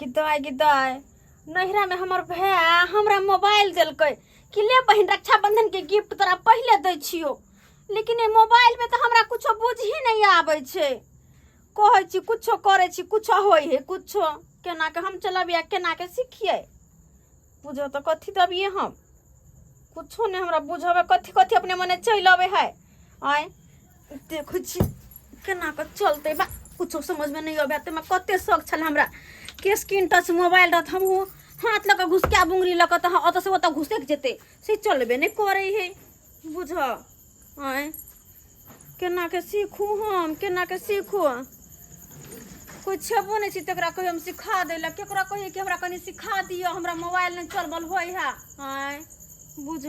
गिदाय गिदाय, नैहरामे हमर भाय हमरा मोबाइल देलकै कि ले बहिन, रक्षाबंधन के गिफ्ट तोरा पहिले दै छियौ। लेकिन एहि मोबाइलमे तऽ हमरा कुछो बुझही नहि आबै छै। कहै छी कुछो करै छी, कुछो होइ है कुछो। केना के हम चलबियै, केना के सिखियै? बुझो तऽ कथी दबियै हम? कुछो नहि हमरा बुझबै। कथी कथी अपने मने चलि अबै है। आँय, देखै छी केना कऽ चलतै बा। कुछो समझमे नहि अबै। ताहिमे कते शौक छल हमरा कि स्क्रीन टच मोबाइल रहत, हमहूँ हाथ लऽ कऽ घुसका बुंगरी लऽ कऽ तऽ ओतऽसँ ओतऽ घुसकि जेतै। से चलबे नहि करै है। बुझ, आँय, केना के सीखू हम? केना के सीखू? कोइ छेबो नहि छै तकरा कहियो हम सिखा दै लए। केकरा कहियै कि हमरा कनि सिखा दिअ, हमरा मोबाइल नहि चलबल होइ है। आँय, बुझ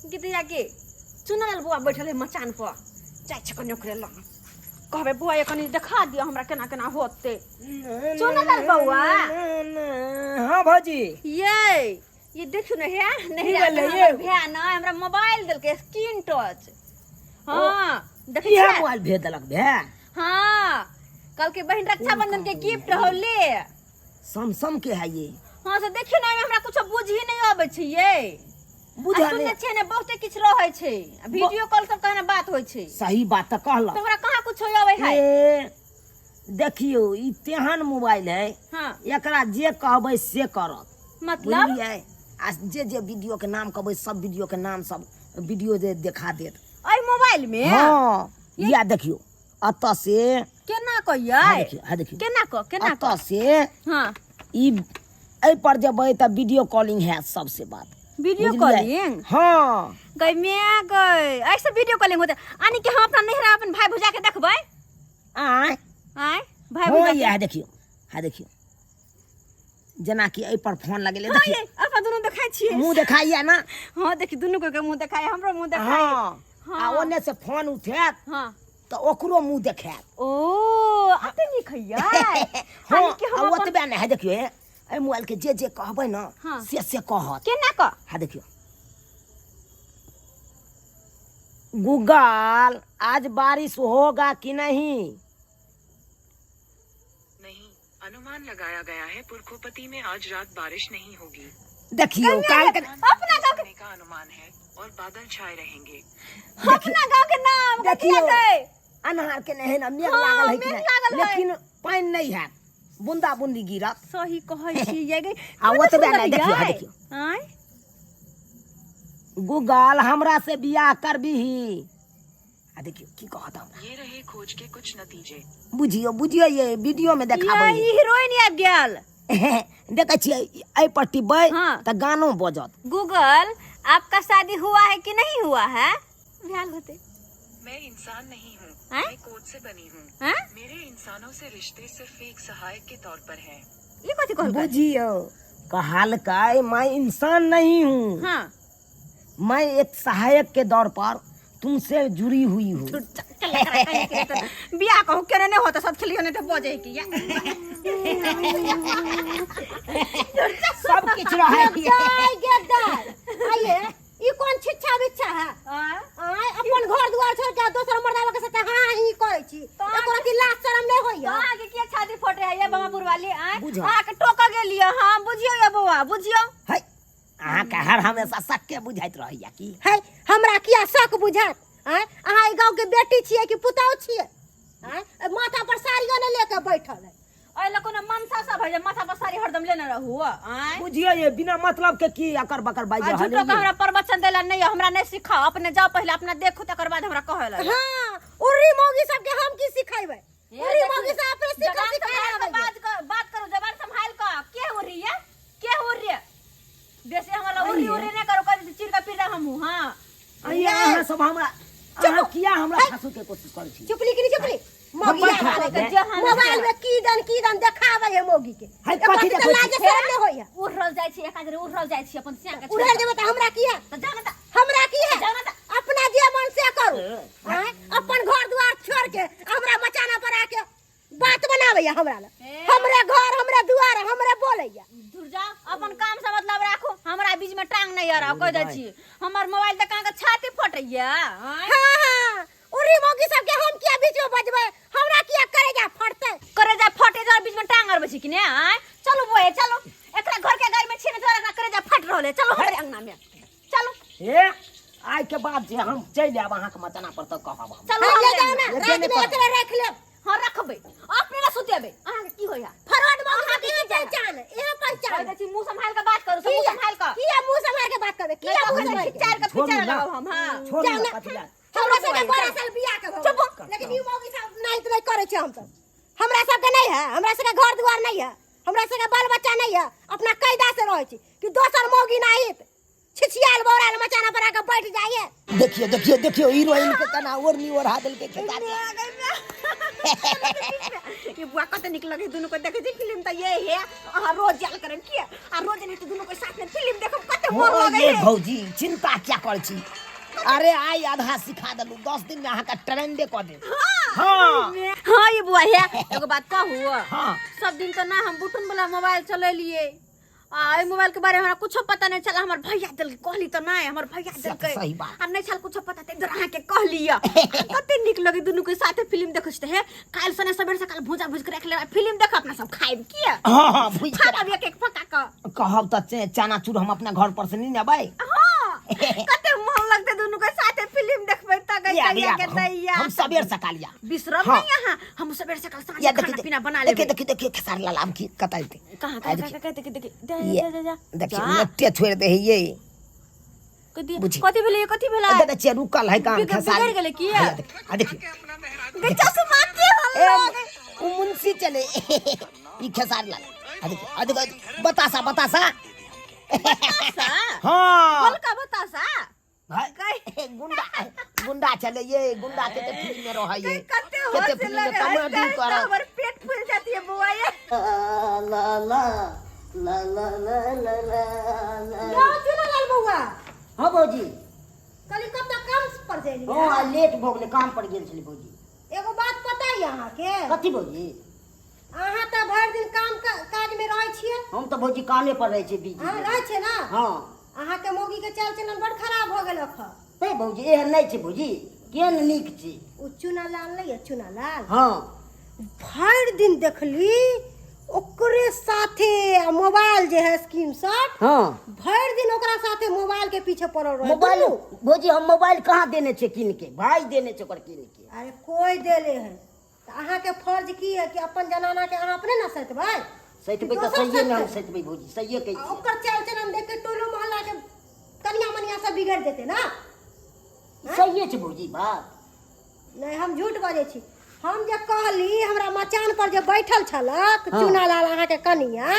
गीतिया के चुनाल बौआ बैठल है मचान पर। जाइ छै कनि ओकरे लग, कहबै बौआ ये कनि देखा दिअ हमरा केना केना होतै। चुनलाल बौआ। हाँ भौजी। ये देखियौ ने, हे नहीं भेलै ये? भैया न हमरा मोबाइल देलकै स्क्रीन टच। हाँ, देखै इएह छियै? मोबाइल भेज देलक भे? हाँ, कल के बहन रक्षाबंधन के गिफ्ट हो, ले। सैमसंग के है ये। हाँ, से देखियौ ने, एहिमे हमरा कुछो बुझी नहीं अबै छै ये। बुझल आ सुनने नहि। छियै ने, बहुते किछु रहै छै। आ वीडियो कॉल सब कहना बात होइ छै। सही बात तऽ कहलक। तऽ हमरा कहाँ कुछो अबै है। ए देखियौ, ई तेहन मोबाइल है, एकरा जे कहबै से करत। मतलब? बुझलियै? आ जे जे वीडियो के नाम कहबै, सब वीडियो के नाम, सब वीडियो जे देखा देत एहि मोबाइल में। हाँ, या देखियौ, एतऽ से केना कहियै? हाँ देखियौ, हाँ देखियौ। केना क, केना क? एतऽ से ई एहि पर जेबै तऽ वीडियो कॉलिंग हैत सबसे बात। वीडियो बुझलियै? कॉलिंग? हाँ। गई मैं गई, ऐसे वीडियो कॉलिंग होते? आनी कि हम अपना नैहरा अपन भाई भुजा के देखबै? आँय? आँय, भाई हाँ, भुजा के? इएह देखियौ, हाँ देखियौ, जेनाकि एहि पर फोन लगेले। हाँ, देखियौ। ये अपन दुनू देखाइ छियै। मुँह देखाइए ना? हाँ, देखी, दुनू के मुँह देखाइ, हमरो मुँह देखाइ। हाँ। हाँ। आ ओने से फोन उठेत तऽ ओकरो मुँह देखायत। ओ अते नीक हैया। हाँ। यानी कि हम आ अपन ओतबे नहि है, देखियौ, हे, एहि मोबाइल के जे जे कहबै ने, से से कहत। केना क? हाँ देखियौ, गूगल, आज बारिश होगा कि नहीं? नहीं, अनुमान लगाया गया है पुरखोपति में आज रात बारिश नहीं होगी। देखियौ, काल के अपना गांव के होने का अनुमान है और बादल छाए रहेंगे। अपना गांव के नाम कथी देखियौ। है? अन्हार के नहीं है ना, मेघ हाँ, लागल है कि मेघ नहीं? लागल है। लेकिन पानि नहीं है, बूंदा बूंदी गिरत। सही कहै छी ये गई। आ कते ओतबे सुंदर नहि, देखियौ, हाँ, यै। देखियौ। आँय? गूगल, हमरा से बियाह करबीही? आ देखियौ की कहत हमरा। ये रहे खोज के कुछ नतीजे। बुझियौ, बुझियौ, ये वीडियो में देखाबै। ये ई हीरोइन आबि गेल। देखै छियै, एहि पर टिपबै तऽ गानो बजत। गूगल, आपका शादी हुआ है कि नहीं हुआ है? भेल होते। मैं इंसान नहीं हूँ, हैं? मैं कोड से बनी हूँ। हैं? मेरे इंसानों से रिश्ते सिर्फ एक सहायक के तौर पर हैं। ई कथी कहलकै? बुझियौ, कहलकै मैं इंसान नहीं हूँ, मैं एक सहायक के तौर पर तुमसे जुड़ी हुई हूँ। बियाह कहू केने नहि होता, सब खेलियो नहि तऽ बजै की या। सब किछु रहै। दाय गे दाय, आइए ई कोन छिच्छा बिच्छा है? आँय? आय अपन घर दुआर छोड़ के दोसर मर्दावा के साथ हाँ ही करै छी, एको रति लाज शरम नहि होइया? अहाँके किया छाती फटे है ये बमापुर वाली? आँय? बुझ। अहाँके टोक गेलियै हम। बुझियौ ये बौआ, बुझियौ। है, अहाँके हर हमेशा शक्के बुझाइत रहैया की? है, हमरा किया शक बुझात? आँय, अहाँ एहि गाँव के बेटी छियै कि पुतहु छियै? आँय, एहि माथा पर साड़ियो नहि लेके बैठल है। एहि लए कोनो मनसा सब है जे माथा पर साड़ी हरदम लेने रहू? आँय? बुझियौ ये, बिना मतलब के की अकर बकर बाजि आ रहल झूठो के है। हमरा प्रवचन देला नहीं, हमरा नहीं सिखाओ। अपने जाओ, पहले अपना देखू, तकर बाद हमरा कहै लगे। हाँ, उर्री मौगी सबके हम की सिखेबै? ए, उर्री देखू, मौगी सब अपने सिखा जबान सिखा संभाल आबै कऽ बात करू, जबान संभाल कऽ। के उर्री ये, के उर्री? बेसी हमरा उर्री उर्री नहीं करू, कभी चीर के पीर हमहूँ। हाँ। अइया, अहाँ सब हमरा, अहाँ किया हमरा फंसू के कोशिश करै छी? चुपली कि नहीं चुपली? मौगी हम आबै बैठल है। जे हम मोबाइल में की दन की दन देखाबै है मौगी के। है, एको कथी रति तऽ देखबै छी? लाजे शरम नहि होइया। उड़ल जाइ छी, एका जरे उड़ल जाइ छी अपन सियान के छोड़ि उड़ल कऽ। जेबै तऽ हमरा की है? तऽ जाउ ने तऽ। हमरा की है? जाउ ने तऽ। अपना जे मन से करू। आँय, अपन घर दुआर छोड़ के हमरा मचाना पर आके बात बनाबैया हमरा लग। ए। हमरे घर, हमरे दुआर, हमरे बोलैया। दूर जाओ, अपन काम से मतलब राखू, हमरा बीच में टांग नहीं अड़ाओ, कह दै छी। हमर मोबाइल तऽ कहाँ के छाती फटैया? आँय? हाँ हाँ, उड़ल बुढ़ी मौगी सबके हम किया बीच में बजबै हमरा किया करेजा फटतै करेजा फटे जा बीच में टांग अरबै छी कि ने आय चलू बोए चलू एकरा घर के गाड़ी में छी ने तोरा एकरा करेजा फट रहल है चलू हमरे अंगना में चलू ए आइ के बाद जे हम चलि आयब अहाँके मचना पर तऽ कहब हम चलू हम ले हमरे जाओ ना अंगना। एबे रात नहि में करब। एकरा राख लेब हाँ रखबै अपने ला सुतेबै अहाँके की होइया फरवड मौगी अहाँके के की पहचान इहे पहचान कहै छी मुंह संभाल के बात करू मुंह संभाल के किया मुंह संभाल के बात करबे किया मुंह संभाल के खिचार के छोड़ू खिचार ना। लगाब हम हां छोड़ू जाओ ना ना। कथी लए हमरा सबके बड़ा साल बियाह के भऽ चुप। लेकिन ई मौगी सब नहीं तो नहीं करै छै हम सब हमरा सबके नहीं है हमरा सबके घर दुआर नहीं है हमरा सबके बाल बच्चा नहीं है अपना कैदा से रहै छी कि दोसर मौगी नहीं छिछियाल बौराल मचाना पर आके बैठ जाइए देखियो देखियो देखियो हीरोइन के कना ओढ़नी ओढ़ा देलकै खेता ये बुआ कते निक लगे दुनू को देखे छी फिल्म त ये है अहाँ रोज जाल करब किया आ रोज नहीं तो दुनू के साथ में फिल्म देखब कते मोर लगे ये है भौजी चिंता क्या कर छी अरे आई आधा सिखा देलू 10 दिन में अहाँके ट्रेंडे कऽ देब हाँ हाँ ये बुआ है एगो बात कहू हाँ सब दिन तो ना हम बुटन वाला मोबाइल चलेलिए आ एहि मोबाइल के बारे में हमरा कुछो पता नहीं चला हमर भैया देलकै कहली तऽ नहि हमर भैया से तऽ देलकै सही बात। आ नहि छल कुछो पता तऽ इधर अहाँके कहली यऽ कते नीक लगे दुनू के साथे फिल्म देखै छी तऽ हे काल्हि सने सबेर सकाल भूजा भूज के राखि लेबै फिल्म देख अपना सब खाइब किया हाँ हाँ भूज के खा एक एक पका कऽ कहब तऽ चनाचूर हम अपना घर पर से नहीं ने अबै हाँ कते मन लगते दुनू के साथे फिल्म देखबै त गई या, तैया या, के हम- तैया हम सबेर सकाल या बिसरब हाँ। नहीं अहाँ हम सबेर सकाल साँझ या खाना देखी पीना बना देखी लेबै देखी देखी खेसारी लाल आम की कतऽ एतै कहाँ आ कहाँ देखी कहाँ देखी देखी जा ये जा जा जा देखियौ जा। नेटे छोड़ि दे है ये कथी बुझी। कथी भेलै कथी भेलै दादा छियै रुकल है काम बिगड़- खेसारी बिगड़ गेलै किया? हैया देखी आ देखियौ गे चश्मा के ए हल्ला उ मुंशी चले ई खेसारी लाल आ देखियौ आ देखियौ बतासा बतासा बतासा हाँ बोलका बतासा भाई गुंडा गुंडा चले ये गुंडा के फिल्म में रहे ये कते कते होश फिल्म में लगे कॉमेडी है कर हमर पेट फूल जाती है बुआ ये ला ला ला ला ला ला ला ला जाओ चुनो लाल बउआ हाँ भौजी कली कब तक काम पर जाइली हाँ आइ लेट भऽ गेलै काम पर गेल छली भौजी एगो बात पता है अहाँके कथी भौजी अहाँ तऽ भरि दिन काम काज में रहै छियै हम तऽ भौजी कामे पर रहै छियै बिजी अहाँ रहै छियै ना हाँ अहाँके मौगी के चाल चलन बड़ खराब भऽ गेल हँ नहीं भौजी एहन नहीं छै भौजी केहन नीक छै ओ चुनालाल नहीं है चुनालाल हाँ भरि दिन देखली ओकरे साथे आ मोबाइल जे है स्क्रीन शॉट हाँ भरि दिन ओकरा साथे मोबाइल के पीछे पड़ल रहे मोबाइल दुनू। भौजी हम मोबाइल कहाँ देने छै कीन के भाई देने छै ओकर कीन के अरे कोई देले है तऽ अहाँके फर्ज की है कि अपन जनाना के अहाँ अपने ने सैतबै सैतबै तऽ दोसर सहिए ने हम सैतबै। सैतबै भौजी सहिए कहै आ छियै ओकर चाल चलन देख के टोलो मोहल्ला के कनिया मनिया सब बिगड़ जेतै ना सहिए छै भौजी बात नहि हम झूठ बजै छी हम जे कहली हमरा मचान पर जे बैठल छलक हाँ। चूनालाल अहाँके कनिया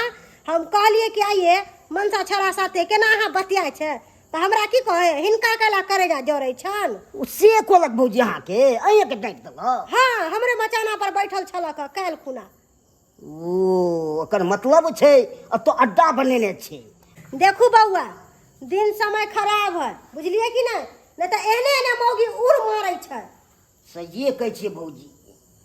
हम कहलियै कि आइए मनसा छड़ा साथे केना अहाँ बतियाइ छै तऽ हमरा की कहै हिनका कैला करेजा जरै छन ओ से कहलक भौजी अहाँके अहीँके डाँटि देलक हाँ हमरे मचाना पर बैठल छलक काल्हि खुना ओ ओकर मतलब छै एतऽ अड्डा बनेने छै देखू बौआ दिन समय खराब है बुझलियै कि नहि नहि तऽ एहने एहने मौगी उड़ मारै छै सहिए कहै छियै भौजी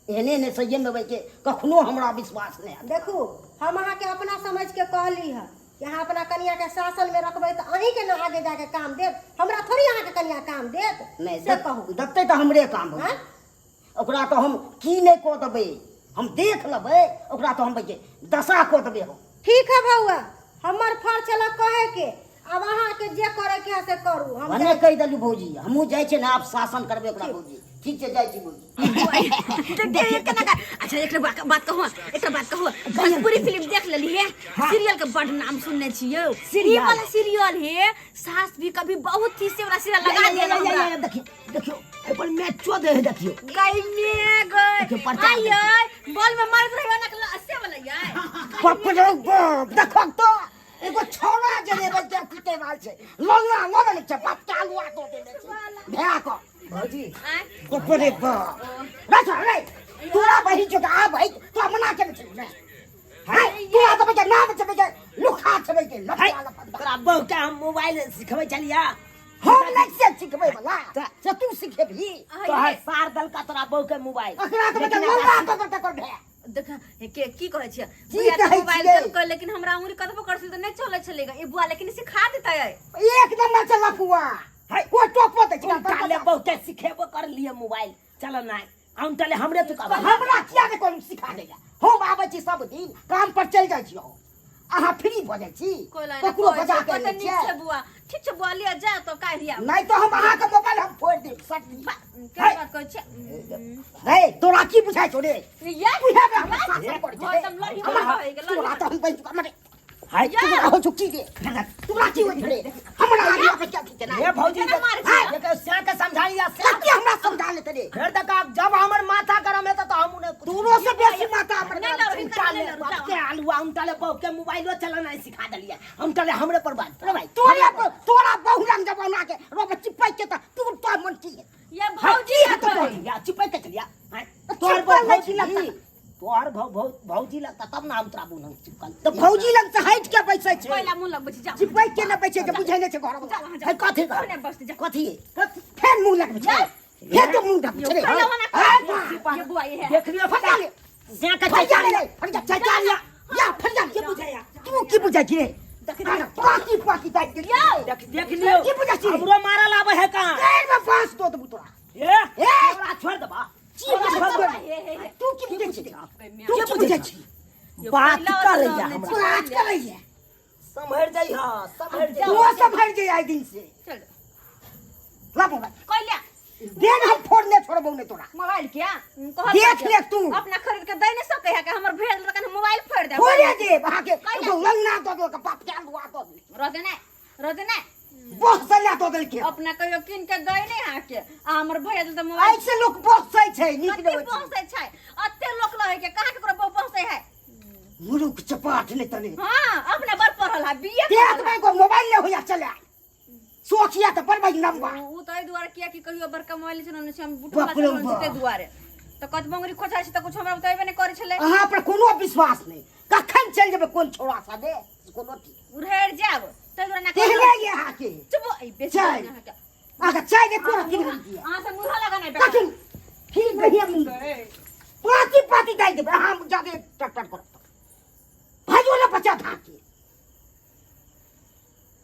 एहने एहने संयम देबै के कखनो हमरा विश्वास नहि हैत देखू हम अहाँके अपना समझके कहली हँ कि अहाँ अपना कनियाके शासनमे रखबै तऽ अहीँके ने आगे जाके काम देत हमरा थोड़ी अहाँके कनिया काम देत नहि से कहू देतै तऽ हमरे काम भौजी आँय? ओकरा तऽ हम की नहि कऽ देबै हम देख लेबै ओकरा तऽ हम भैया दशा कऽ देबै हम ठीक है बौआ हमर फर्ज छल कहैके आब अहाँके जे करैके है से करू हम भने कहि देलू भौजी हमहूँ जाइ छियै ने आब शासन करबै ओकरा भौजी ठीक छै जाइ छी भौजी देखिए केना का अच्छा एक बात बात कहू एक बात कहू भोजपुरी फिल्म देख लेली है सीरियल के बड़ नाम सुनने छियै सीरियल? ई वाला सीरियल है सास भी कभी बहुत थी से वाला सीरियल लगा दिया हमरा देखियौ देखियौ एहि पर मैचो दे है देखियौ गई में गई देखियौ, परचा आई आई बॉल में मारत रहे ना से वाला यार बाप रे बाप देखो तो एगो छौड़ा जे लेबै के कुटे वाल छै लल्ला लगल छै बाप के आलुआ दऽ देने छै भैया को भौजी आँय? बाप रे बाप रे छोड़ा रे तोरा बहिन जो आ भाई तोरा मना के छै ने हाय तोरा तऽ के नाम छै के लुखा छै के लफड़ा लफड़ा तोरा बहु के हम मोबाइल सिखबै छलियै हम नहि छियै सिखबै वाला से तू सिखेबही तोहर सार दलका तोरा बहु के मोबाइल अकरा तऽ बेटा लल्ला कऽ देतै कर भैया देख के की कहै छियै की भैया तऽ कहै मोबाइल छियै? देलकै लेकिन हमरा उंगली कतबो करछिल तऽ नहि चलै छलै ई बुआ लेकिन सिखा देतै एक नंबर से लफुआ है कोई टोपो दै छै उल्टा ले बहु के सिखेबो कर लिए मोबाइल चल ना हम चले हमरे तू कहबा हमरा किया ने कोनो सिखा देगा हम आबै छी सब दिन काम पर चलि जाइ छी हम अहाँ फ्री भऽ जाइ छी कोइला ककरो बजा के कते लै नीक छियै छै बुआ ठीक छै बुआ लिअ जा तो काल्हि आब नहि तऽ हम अहाँके मोबाइल हम फोड़ि देब सट के बात कहै छै रे तोरा की बुझाइ छौ रे ये बुझाबे हमरा शासन करै हँ, छै तब लड़ही हमरा मत कहै, लड़ही तोरा तऽ हम बनि चुका मरे हाय तोरा हो चुकी रे तोरा की होइ रे हमरा आगे आबै क्या की केना हे भौजी केना मारै छै? एकर स्या के समझाई आ स्या कते हमरा समझा लेते रे फेर तक आप जब हमर माथा गरम हेतै तऽ हम उन्हें तोरो से बेसी माथा हमर नहि गरम लड़ही छै। तऽ नहि लड़ू, बाप जाउ। के आलुआ उनटाले बहू के मोबाइलो चलाना सिखा देलियै हम चले हमरे पर बात रे भाई तोरा तोरा बहुरंग जमाना के रोब चिपै के त तू तो मन की है ये भौजी की है तो है या चिपै के चलिया हैं? तोहर चिपकल नहीं भौजी लगता। तोहर भौ भौ भौजी लगता तब ना हम तोरा बुनम चिपकल तो भौजी लग से हट के बैसै छै कोइला मुँह लगबै छी जाउ चिपै के न बैसै छै बुझै नहि छै घर जाउ अहाँ जाउ है कथी कोने बसतै जाउ कथी फेर मुँह लगबै छै फेर तो मुँह लगबै छै रे कोइला वना हाँ, ये बुआ ये है देख लियो फरिया ले स्या के फरिया ले फरिया चचा ले या फरिया की बुझाया तू की बुझै छी रे पाकी पाकी दाइ दे देख देख लियो की बुझै छी हमरो मारल आबै है कहाँ पैर में बांस दो देबू तोरा ए ए! तोरा छोड़ देबा की बुझै छी हे हे हे तू की बुझै छी तू की बुझै छी बात करैया हमरा बात करैया सम्हर जाइ हा सम्हर जाइ तू सम्हर जाइ आइ दिन से चल ला मोबाइल कोइला देख हम फोड़ने छोड़बौ ने तोरा मोबाइल क्या कहल देख ले तू अपना खरीद के दे नहीं सके है कि हमर भेज देलक हम मोबाइल फोड़ दे फोड़े दे अहाँ के एगो लंगना दऽ देलक बाप के आलुआ दऽ देलक रहते नहीं रहते नहीं बहसैला दऽ देलकै अपना कहियो कीन के दे नहीं है के आ हमर भेज देल त मोबाइल ऐसे लोक बहसै छै नीक कते नहि होइ छै पहुंचै छै अते लोक रहे के कहाँ केकरो बहु पहुंचै है मुरुख चपाट नहि तने हाँ अपने बड़ पढ़ल है बीए देख में एगो मोबाइल नहि होइया चला सोचिया तऽ बड़ भाई लम्बा उ तऽ एहि दुआरे किया कि कहियो बड़का मोबाइल छै ने हम बुटुआ बाप रे चलल बाप। छै ताहि दुआरे तऽ कत बंगरी खोचाइ छै तऽ कुछ हमरा बतेबे नहि करै छलै अहाँ पर कोनो विश्वास नहि कखन चलि जेबै कोन छोड़ा साथे कोनो ठीक उड़ेर जायब ताहि दुआरे ना तेहने ये अहाँके चुप ई बेसी चल। अहाँके अहाँके चाय ने कोरा किन दिया अहाँ से मुँह लगा नहि कखन फिर कहिया मुँह पाती पाती डालि देबै अहाँ जादे टट करब भाइयो ने बचत अहाँके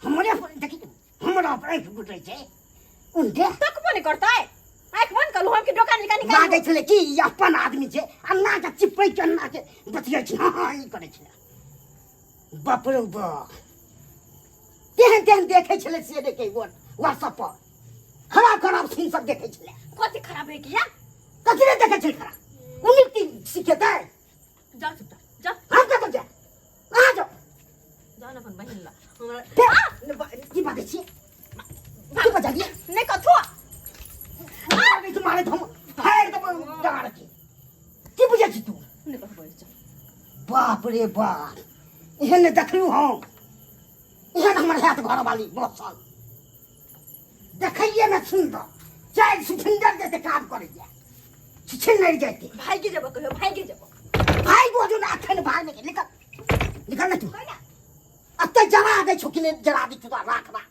हमरे पर देखी हमरा पर आँखि गुटै छै उनके तकबो नहि करतै आँखि बंद करू हम कि डोका निकाल निकाल लागै छलै कि ई अपन आदमी छै अन्ना के चिपै के अन्ना के बतियै छै हँ हँ ई करै छलै बाप रे बाप तेहन तेहन देखै छलै से देखै व्हाट्सएप पर खराब खराब सीन सब देखै छलै कथी खराब है किया कथी नहि देखै छलै खराब उन्नति सिखेतै जाओ चुपचाप जाओ हम कतऽ जायब अहाँ जाउ जाओ ने अपन बहिन ला हमरा फेर की बाजै छियै की बजलियै नहि कथो मारै छी मारै हम फाड़ि देबै डाँड़ के की बुझै छी तू नहि कहबै जा बाप रे बाप एहन नहि देखलहुँ हम एहन हमर हैत घरवाली बसल देखैए ने सुन्दर चारि सुखिन्दर जैसे काम करैए छिछिन जाइते भागि जेबो कहियो भागि जेबो भाई गो जो अखन भाग नहीं निकल निकल ना तू अते जरा दै छौ कि नहि जरा दै छौ राख राख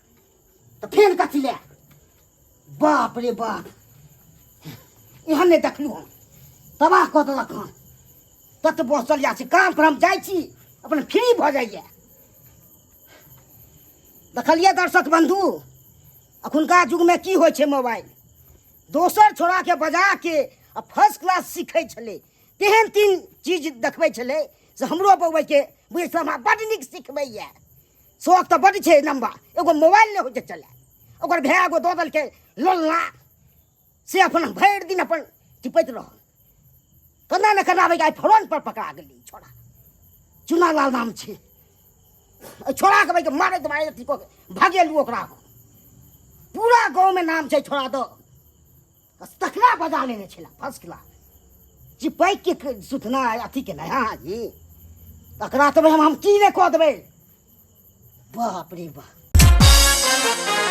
तऽ फेर कथी ले बाप रे बाप एहन नहि देखलहुँ हम तबाह कऽ देलक हन तत बसल जाइ छै काम पर हम जाइ छी अपन फ्री भऽ जाइए देखलियै दर्शक बन्धु अखुनका युगमे की होइ छै मोबाइल दोसर छोड़ाके बजाके आ फर्स्ट क्लास सीखै छलै तेहन तीन चीज देखबै छलै से हमरो बौआके बुझै छलै हमरा बड्ड नीक सिखबैए शौक तऽ बड्ड छै लम्बा एगो मोबाइल नहि होइ छै चलायल ओकर भाय एगो दऽ देलकै लोलना से अपन भरि दिन अपन टिपैत रहल केना ने केना आइ फोरन पर पकड़ा गेलै छोड़ा चुनालाल नाम छै एहि छोड़ाके भाइके मारैत मारैत अथी कऽ के भगेलहुँ ओकरा हम पूरा गाँवमे नाम छै छोड़ा दऽ तकरा बजा लेने छलै फर्स्ट क्लास चिपैक के सुतना अथी केनाइ हँ जी तकरा तऽ हम की नहि कऽ देबै बाप रे बाप।